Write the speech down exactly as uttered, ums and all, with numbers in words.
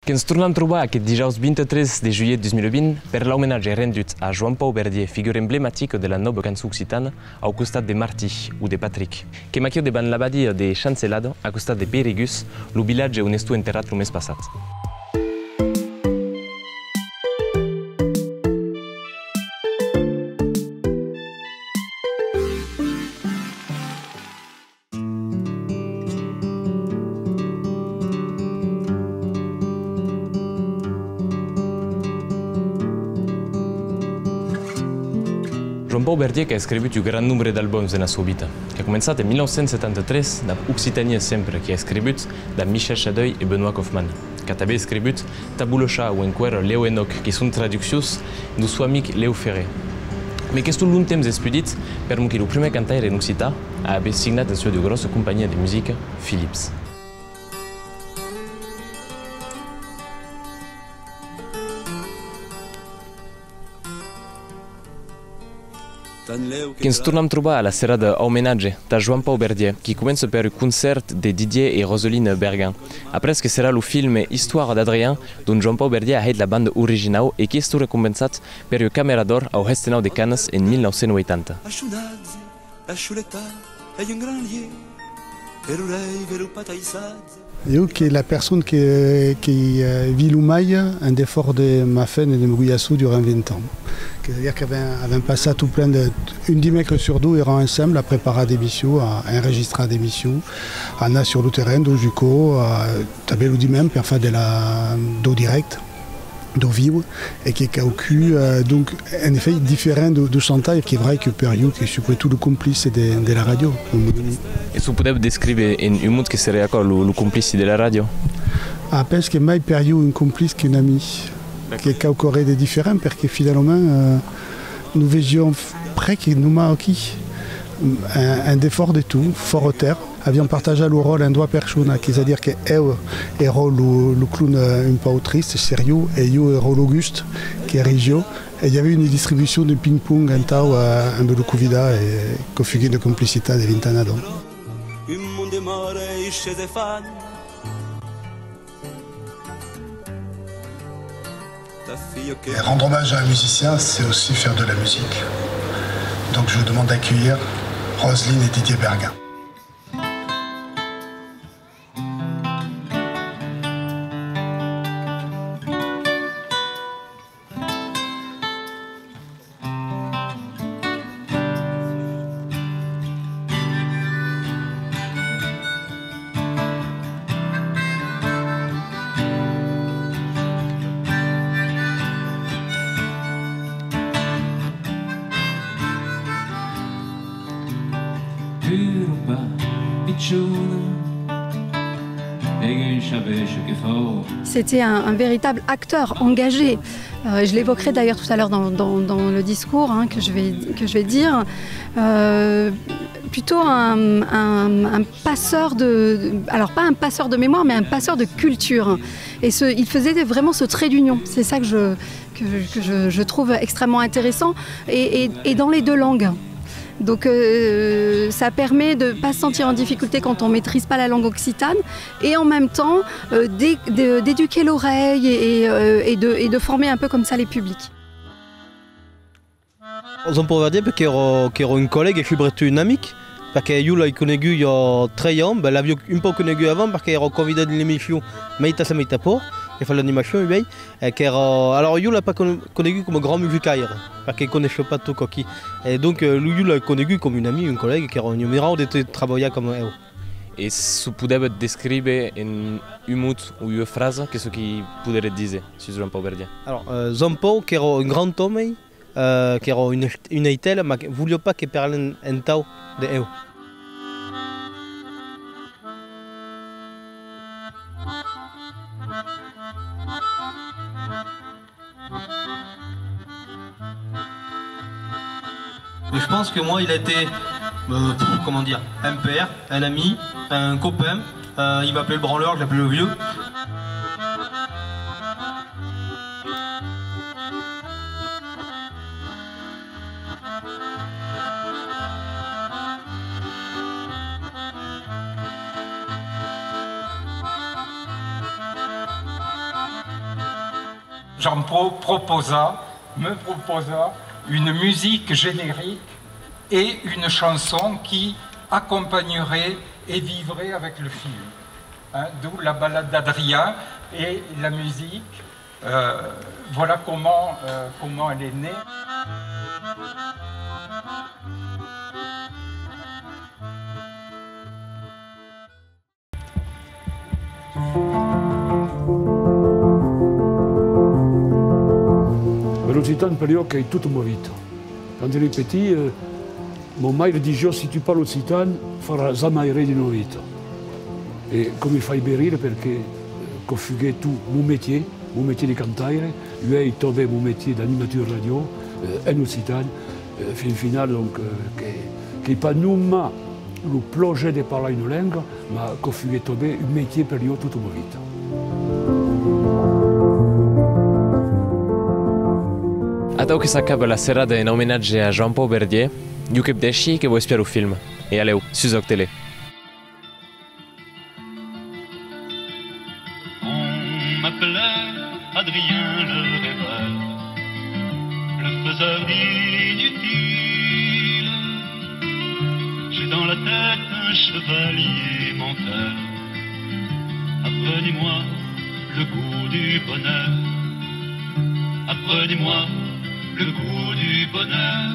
Que'ns tornam trobar aqueth dijaus vint-e-tres de julhet dos mil vint per l'aumenatge rendut a Joan-Pau Verdier, figura emblematica de la nòva cançon occitana, au costat de Martí o de Patric. Que'm aquiu davant l'abadia de Chancelada, a costat de Perigús, lo vilatge on estó enterrat lo mes passat. Joan-Pau Verdier qu'a escrivut un gran nombre d'albums ena sua vita. Qu'a començat en mil nau cents setanta-tres dab Occitanie Sempre, qu'a escrivut dab Michel Chadeuil e Benoît Kaufmann. Qu'a tanben escrivut Taboulechar o enqüèra Lèu e Nòc, que son traduccions deu son amic Lèu Ferré. Mes qu'estó longtemps espudit, per'mor que lo prumèr cantaire en occitan a aver signat en sua deu gròssa companhia de musica, Philips. Que'ns tornam trobar a la serada aumenatge tà Joan-Pau Verdier, qui comença per un concèrt de Didier e Roseline Bergin. Après que serà lo filme Histoire d'Adrien, dont Joan-Pau Verdier a hèit la banda originau e qui estó recompensat per ua camèra d'òr au Hestenau de Canas en mil nau cents ueitanta. Jo qu'ei la persona que, que, eh, vei lo mai en defòrt de ma femna e de mon garçon durant vint ans. Que, c'est-à-dire qu'avem, avem passat tot plen de, un dimècres sur dos, èram ensemble a preparar d'emissions, a enregistrar d'emissions, a anar sur lo terrain, dau jucò, a, tanben lo dimenge per far de la, dau dirècte. Dau viu, e qu'ei quauqu'un, eh, donc, en efèit, diferent dau, dau chantaire, qu'ei vrai que per jo qu'ei subretot lo complice de, de la ràdio, lo mon ami. E se podètz descríver en un mot que seré aquò, lo, lo complice de la ràdio? Ah, pensi que mai per jo un complice qu'un ami, qu'ei quauquarren de diferent, perque finalament, eh, nos vesiam prèsque nonmàs aquí, en, en defòrt de tot, fòra tèrra. Aviam partajat lo ròtle en doas personas, qu'es a dire que eu èra lo, lo clown, eh, un pauc triste, seriós, e jo èra lo gust, que rigiá, e i avè una distribucion de ping-pong entau, eh, emb lo convidat, e que fuguèt una complicitat de vint ans adonc. Et rendre hommage à un musicien, c'est aussi faire de la musique. Donc je vous demande d'accueillir Roseline et Didier Bergin. C'était un, un véritable acteur engagé. Euh, je l'évoquerai d'ailleurs tout à l'heure dans, dans, dans le discours, hein, que je vais, que je vais dire. Euh, plutôt un, un, un passeur de, alors pas un passeur de mémoire, mais un passeur de culture. Et ce, il faisait vraiment ce trait d'union. C'est ça que je, que, que je, je trouve extrêmement intéressant. Et, et, et dans les deux langues. Donc, euh, ça permet de pas se sentir en difficulté quand on maîtrise pas la langue occitane et en même temps, euh, d'é-, de, d'éduquer l'oreille et, et, euh, et de, et de former un peu comme ça les publics. Joan-Pau Verdier, perque qu'èra, qu'èra un collègue e subretot un amic, perque jo l'ai conegut i a tres ans, ben, l'aviá un pauc conegut avant, perque èra convidat dins l'emission Meitat sang, meitat pòrc, que fa l'animacion, uèi, e qu'èra, alors jo l'ai pas con-, conegut coma grand musicaire, perque coneissiá pas tot çò qui, e donc, euh, lo, jo l'ai conegut coma un amic, un collègue, qu'èra un mirau de te trabalhar coma eu. E se podètz descríver en un mot o ua frasa, qu'ei çò qui poderetz díser sus Joan-Pau Verdier? Alors, euh, Joan-Pau, qu'èra un grand òme, euh, qu'èra un est-, un estèla, mas que voliá pas que parlen entau de eu. Mais je pense que moi, il a été, euh, pff, comment dire, un père, un ami, un copain. Euh, il m'appelait le branleur, je l'appelais le vieux. Jean-Paul proposa, me proposa une musique générique et une chanson qui accompagnerait et vivrait avec le film. Hein, d'où la ballade d'Adrien et la musique. Euh, voilà comment, euh, comment elle est née. L'occitan, per ieu, qu'ei tota ma vita. Quand èri petit, eh, mon maire disiá: "Si tu parles occitan, faràs jamai res dins la vita." E quò me fai ben rire perque, eh, quò fuguèt tot mon mestièr, mon mestièr de cantaire, uèi tanben mon mestièr d'animateur ràdio, eh, en occitan, eh, fin finala, donc, eh, que, qu'ei pas nonmàs lo plaser de parlar una lenga, mas quò fuguèt tanben un mestièr per ieu tota ma vita. Atau que s'acaba la serada en omenatge a Jean-Paul Verdier, jo que'vs dèishi e que vau espiar lo film. E a lèu, sus Òc Tele. On m'appelait Adrien le rêveur, le faiseur d'inutiles. J'ai dans la tête un chevalier menteur. Apprenez-moi le goût du bonheur. Apprenez-moi le goût du bonheur.